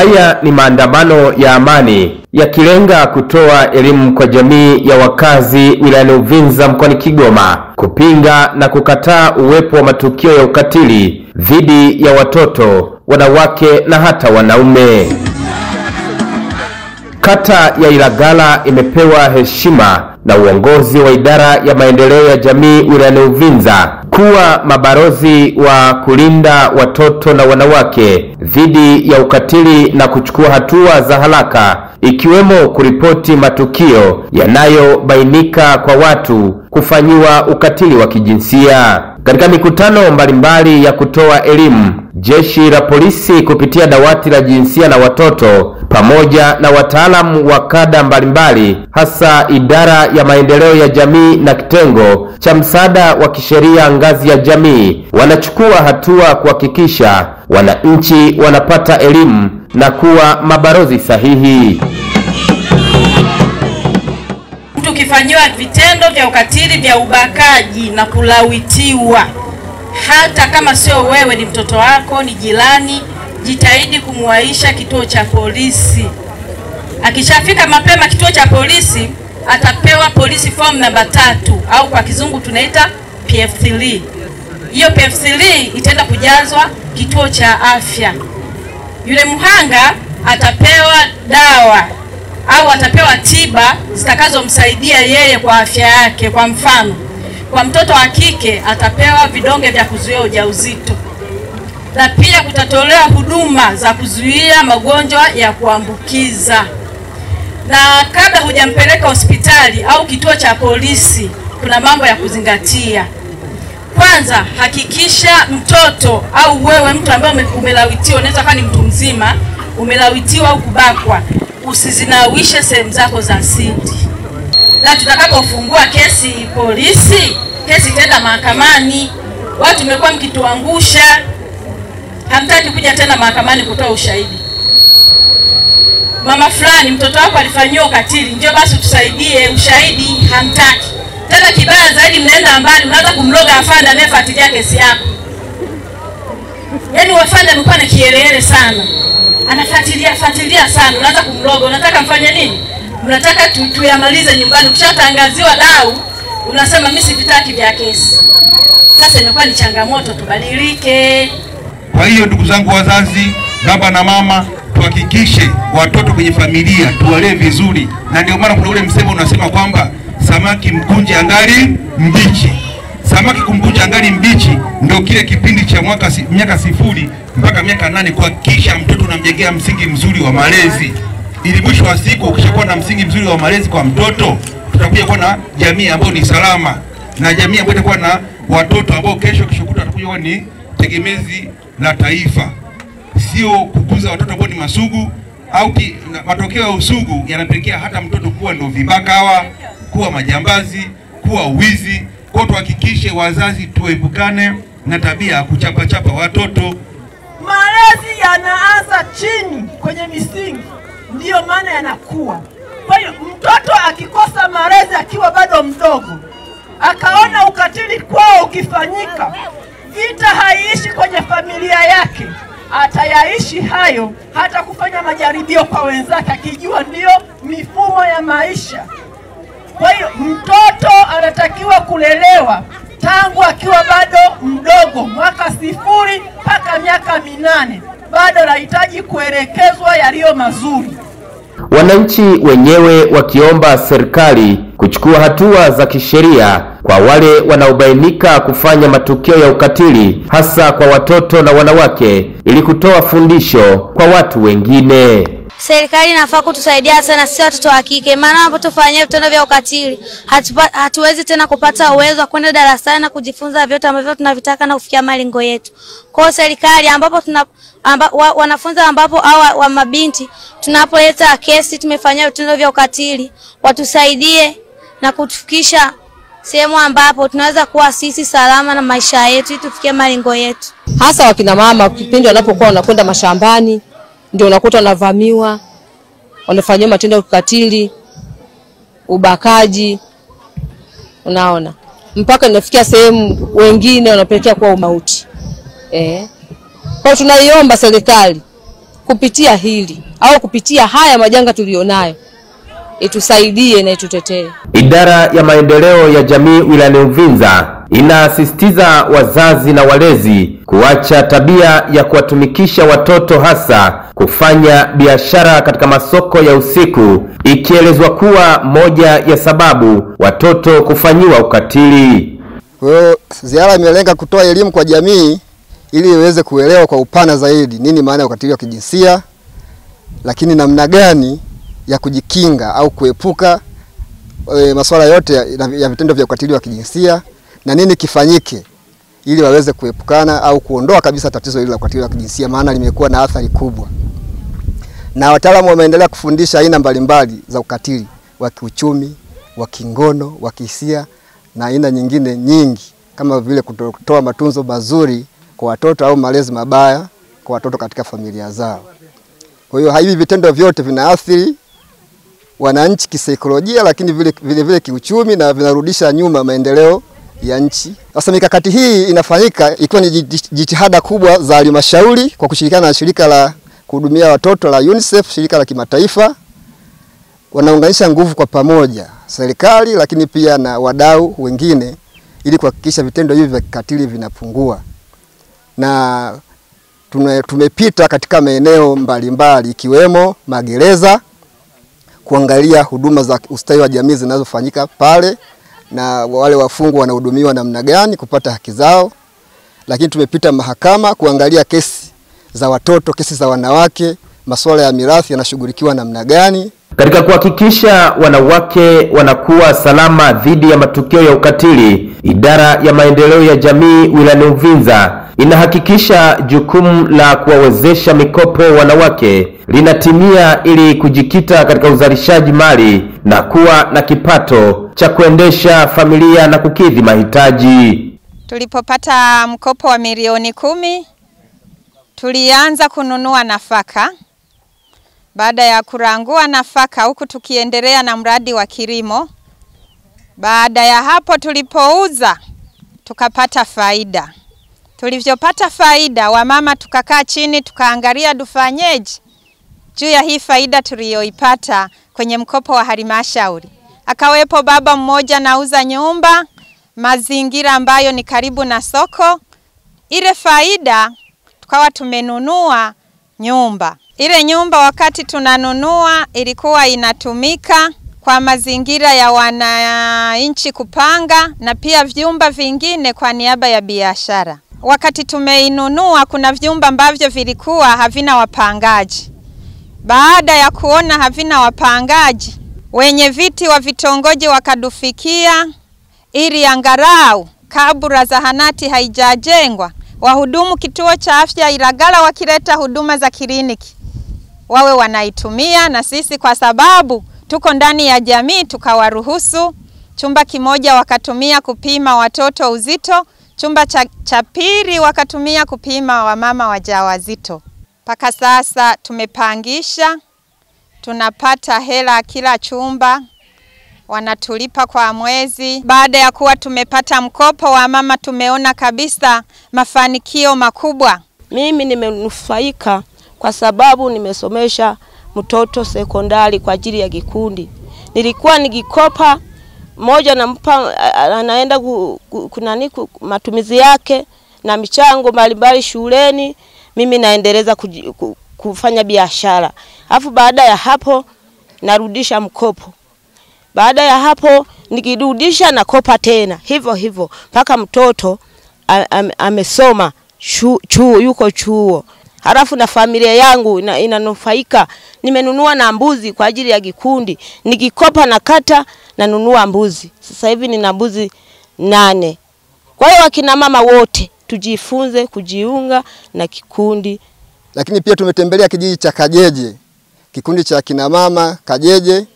Haya ni maandamano ya amani yakilenga kutoa elimu kwa jamii ya wakazi wilayani Uvinza mkoani Kigoma, kupinga na kukataa uwepo wa matukio ya ukatili dhidi ya watoto, wanawake na hata wanaume. Kata ya Ilagala imepewa heshima na uongozi wa idara ya maendeleo ya jamii wilayani Uvinza kuwa mabalozi wa kulinda watoto na wanawake dhidi ya ukatili na kuchukua hatua za haraka, ikiwemo kuripoti matukio yanayobainika kwa watu kufanyiwa ukatili wa kijinsia. Katika mikutano mbalimbali ya kutoa elimu, jeshi la polisi kupitia dawati la jinsia na watoto pamoja na wataalamu wa kada mbalimbali, hasa idara ya maendeleo ya jamii na kitengo cha msaada wa kisheria ngazi ya jamii, wanachukua hatua kuhakikisha wananchi wanapata elimu na kuwa mabalozi sahihi. Mtu ukifanyiwa vitendo vya ukatili vya ubakaji na kulawitiwa, hata kama sio wewe, ni mtoto wako, ni jirani, jitahidi kumwaisha kituo cha polisi. Akishafika mapema kituo cha polisi, atapewa polisi form namba 3 au kwa kizungu tunaita PF3. Hiyo PF3 itaenda kujazwa kituo cha afya. Yule mhanga atapewa dawa au atapewa tiba zitakazomsaidia yeye kwa afya yake. Kwa mfano, kwa mtoto wa kike atapewa vidonge vya kuzuia ujauzito, na pia kutatolewa huduma za kuzuia magonjwa ya kuambukiza. Na kabla hujampeleka hospitali au kituo cha polisi, kuna mambo ya kuzingatia. Kwanza, hakikisha mtoto au wewe mtu ambaye umelawitiwa, unaweza kuwa ni mtu mzima, umelawitiwa au kubakwa, usizinawishe sehemu zako za siri. Na tutakapofungua kesi polisi, kesi itaenda mahakamani. Watu mmekuwa mkituangusha, hamtaki kuja tena mahakamani kutoa ushahidi. Mama fulani, mtoto wako alifanyiwa ukatili, njoo basi tusaidie ushahidi, hamtaki. Tena kibaya zaidi, mnaenda mbali, mnaanza kumloga afande anayefuatilia kesi yako. Yaani wafande amekuwa na kielele sana, anafuatilia fuatilia sana, unaanza kumloga. Unataka mfanye nini? Mnataka tuyamalize nyumbani. Ukishatangaziwa dau, unasema mimi sivitaki vya kesi. Sasa imekuwa ni changamoto, tubadilike. Kwa hiyo ndugu zangu wazazi, baba na mama, tuhakikishe watoto kwenye familia tuwalee vizuri. Na ndio maana kuna ule msemo unasema kwamba samaki mkunje angali mbichi. Samaki kumkunja angali mbichi ndio kile kipindi cha miaka 0 mpaka miaka 8, kuhakikisha mtoto unamjengea msingi mzuri wa malezi, ili mwisho wa siku ukishakuwa na msingi mzuri wa malezi kwa mtoto, tutakuja kuwa na jamii ambayo ni salama, na jamii ambayo itakuwa na watoto ambao kesho keshokuta watakuja kuwa ni tegemezi la taifa. Sio kukuza watoto ambao ni masugu au matokeo ya usugu yanapelekea hata mtoto kuwa ndio vibaka hawa, kuwa majambazi, kuwa wizi. Kwa tuhakikishe wazazi tuepukane na tabia ya kuchapa chapa watoto. Malezi yanaanza chini kwenye misingi, ndiyo maana yanakuwa. Kwa hiyo mtoto akikosa malezi akiwa bado mdogo, akaona ukatili kwao ukifanyika, vita haiishi kwenye familia yake, atayaishi hayo hata kufanya majaribio kwa wenzake, akijua ndiyo mifumo ya maisha. Kwa hiyo mtoto anatakiwa kulelewa tangu akiwa bado mdogo, mwaka 0 mpaka miaka 8, bado anahitaji kuelekezwa yaliyo mazuri. Wananchi wenyewe wakiomba serikali kuchukua hatua za kisheria kwa wale wanaobainika kufanya matukio ya ukatili, hasa kwa watoto na wanawake, ili kutoa fundisho kwa watu wengine. Serikali inafaa kutusaidia sana sisi watoto wa kike, maana wanapotufanyia vitendo vya ukatili hatuwezi tena kupata uwezo wa kwenda darasani na kujifunza vyote ambavyo tunavitaka na kufikia malengo yetu. Kwa hiyo serikali, ambapo tuna wanafunzi ambapo au wa mabinti tunapoleta kesi tumefanyia vitendo vya ukatili, watusaidie na kutufikisha sehemu ambapo tunaweza kuwa sisi salama na maisha yetu, tufikie malengo yetu. Hasa wakina mama kipindi wanapokuwa wanakwenda mashambani, ndio unakuta wanavamiwa, wanafanywa matendo ya ukatili, ubakaji, unaona, mpaka inafikia sehemu wengine wanapelekea kuwa umauti. Kwa tunaiomba serikali kupitia hili au kupitia haya majanga tulionayo, itusaidie na itutetee. Idara ya Maendeleo ya Jamii wilayani Uvinza inasisitiza wazazi na walezi kuacha tabia ya kuwatumikisha watoto, hasa kufanya biashara katika masoko ya usiku, ikielezwa kuwa moja ya sababu watoto kufanyiwa ukatili. Kwa hiyo ziara imelenga kutoa elimu kwa jamii ili iweze kuelewa kwa upana zaidi nini maana ya ukatili wa kijinsia, lakini namna gani ya kujikinga au kuepuka masuala yote ya vitendo vya ukatili wa kijinsia, na nini kifanyike ili waweze kuepukana au kuondoa kabisa tatizo hili la ukatili wa kijinsia, maana limekuwa na athari kubwa. Na wataalamu wameendelea kufundisha aina mbalimbali za ukatili wa kiuchumi, wa kingono, wa kihisia na aina nyingine nyingi, kama vile kutoa matunzo mazuri kwa watoto au malezi mabaya kwa watoto katika familia zao. Kwa hiyo hivi vitendo vyote vinaathiri wananchi kisaikolojia, lakini vile vile kiuchumi, na vinarudisha nyuma maendeleo ya nchi. Sasa mikakati hii inafanyika ikiwa ni jitihada kubwa za halmashauri kwa kushirikiana na shirika la kuhudumia watoto la UNICEF, shirika la kimataifa. Wanaunganisha nguvu kwa pamoja, serikali lakini pia na wadau wengine, ili kuhakikisha vitendo hivi vya kikatili vinapungua. Na tumepita katika maeneo mbalimbali ikiwemo magereza kuangalia huduma za ustawi wa jamii zinazofanyika pale na wale wafungwa wanahudumiwa namna gani kupata haki zao. Lakini tumepita mahakama kuangalia kesi za watoto, kesi za wanawake, masuala ya mirathi yanashughulikiwa namna gani. Katika kuhakikisha wanawake wanakuwa salama dhidi ya matukio ya ukatili, Idara ya Maendeleo ya Jamii wilayani Uvinza inahakikisha jukumu la kuwawezesha mikopo wanawake linatimia ili kujikita katika uzalishaji mali na kuwa na kipato cha kuendesha familia na kukidhi mahitaji. Tulipopata mkopo wa 10,000,000 tulianza kununua nafaka. Baada ya kurangua nafaka huku tukiendelea na mradi wa kilimo. Baada ya hapo tulipouza tukapata faida. Tulivyopata faida, wamama tukakaa chini tukaangalia tufanyeje juu ya hii faida tuliyoipata kwenye mkopo wa halmashauri. Akawepo baba mmoja nauza nyumba mazingira ambayo ni karibu na soko. Ile faida tukawa tumenunua nyumba. Ile nyumba wakati tunanunua ilikuwa inatumika kwa mazingira ya wananchi kupanga na pia vyumba vingine kwa niaba ya biashara. Wakati tumeinunua kuna vyumba ambavyo vilikuwa havina wapangaji. Baada ya kuona havina wapangaji, wenye viti wa vitongoji wakadufikia ili angalau kabla zahanati haijajengwa, wahudumu kituo cha afya Ilagala wakileta huduma za kliniki wawe wanaitumia, na sisi kwa sababu tuko ndani ya jamii tukawaruhusu. Chumba kimoja wakatumia kupima watoto uzito, chumba cha pili wakatumia kupima wamama wajawazito. Paka sasa tumepangisha, tunapata hela kila chumba, wanatulipa kwa mwezi. Baada ya kuwa tumepata mkopo wa mama tumeona kabisa mafanikio makubwa. Mimi nimenufaika kwa sababu nimesomesha mtoto sekondari kwa ajili ya kikundi. Nilikuwa nikikopa moja nampa anaenda kunani matumizi yake na michango mbalimbali shuleni, mimi naendeleza kufanya biashara. Alafu baada ya hapo narudisha mkopo. Baada ya hapo nikirudisha nakopa tena. Hivyo hivyo mpaka mtoto amesoma chuo, yuko chuo. Halafu na familia yangu inanufaika. Nimenunua na mbuzi kwa ajili ya kikundi. Nikikopa na kata nanunua mbuzi. Sasa hivi nina mbuzi 8. Kwa hiyo akina mama wote tujifunze kujiunga na kikundi. Lakini pia tumetembelea kijiji cha Kajeje, kikundi cha akina mama Kajeje,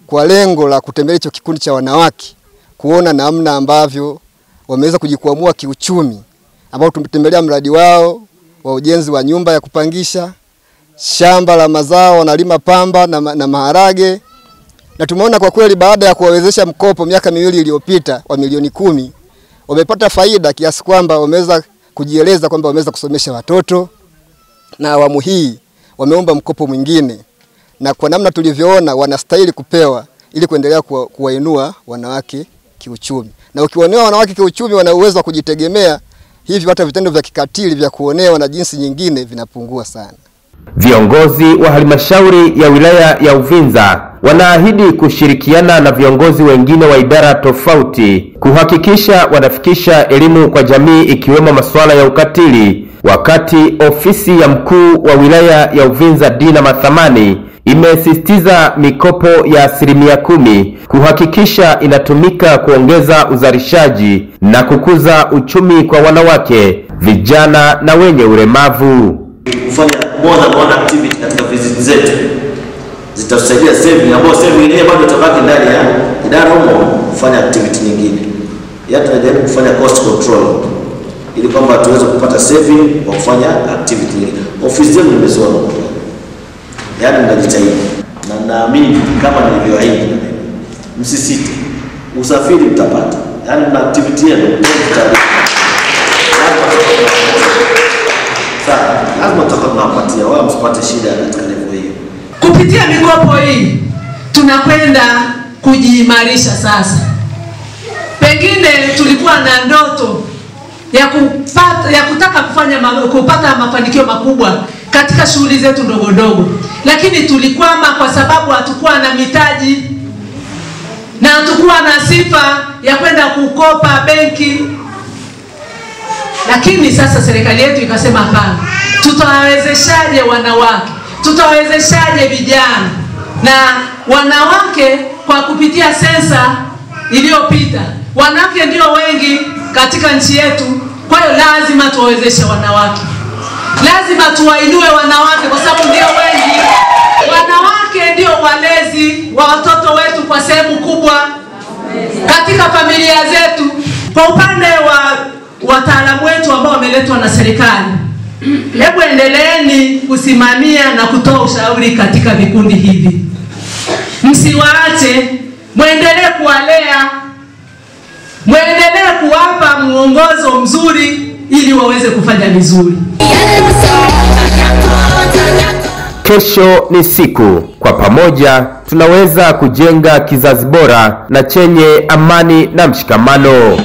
kwa lengo la kutembelea hicho kikundi cha wanawake kuona namna ambavyo wameweza kujikwamua kiuchumi, ambao tumetembelea mradi wao wa ujenzi wa nyumba ya kupangisha, shamba la mazao wanalima pamba na maharage. Na tumeona kwa kweli baada ya kuwawezesha mkopo miaka 2 iliyopita wa 10,000,000 wamepata faida kiasi kwamba wameweza kujieleza kwamba wameweza kusomesha watoto, na awamu hii wameomba mkopo mwingine, na kwa namna tulivyoona wanastahili kupewa ili kuendelea kuwainua wanawake kiuchumi. Na ukiwainua wanawake kiuchumi, wana uwezo wa kujitegemea, hivyo hata vitendo vya kikatili vya kuonewa na jinsi nyingine vinapungua sana. Viongozi wa halmashauri ya wilaya ya Uvinza wanaahidi kushirikiana na viongozi wengine wa idara tofauti kuhakikisha wanafikisha elimu kwa jamii ikiwemo masuala ya ukatili, wakati ofisi ya mkuu wa wilaya ya Uvinza Dina Mathamani imesisitiza mikopo ya 10% kuhakikisha inatumika kuongeza uzalishaji na kukuza uchumi kwa wanawake, vijana na wenye ulemavu. Kufanya more than one activity katika visit zetu zitatusaidia saving, ambayo saving yenyewe bado itabaki ndani ya idara humo kufanya activity nyingine. Yaani tunajaribu kufanya cost control ili kwamba tuweze kupata saving kwa kufanya activity nyingine. Ofisi zenu nimeziona, yaani mnajitahidi, na naamini kama nilivyoahidi, msisite, usafiri mtapata, yaani mna activity yenu mtapata. Lazima tutakuwa tunawapatia wao, msipate shida katika level hiyo. Kupitia mikopo hii tunakwenda kujiimarisha sasa. Pengine tulikuwa na ndoto ya kutaka kupata mafanikio makubwa katika shughuli zetu ndogo ndogo, lakini tulikwama kwa sababu hatukuwa na mitaji na hatukuwa na sifa ya kwenda kukopa benki. Lakini sasa serikali yetu ikasema hapana, tutawawezeshaje wanawake, tutawawezeshaje vijana? Na wanawake kwa kupitia sensa iliyopita, wanawake ndio wengi katika nchi yetu. Kwa hiyo lazima tuwawezeshe wanawake, lazima tuwainue wanawake kwa sababu ndio wengi. Wanawake ndio walezi wa watoto wetu kwa sehemu kubwa katika familia zetu. Kwa upande wa wataalamu wetu ambao wameletwa na serikali, hebu endeleeni kusimamia na kutoa ushauri katika vikundi hivi. Msiwaache, muendelee kuwalea, muendelee kuwapa mwongozo mzuri ili waweze kufanya vizuri. Kesho ni siku, kwa pamoja tunaweza kujenga kizazi bora na chenye amani na mshikamano.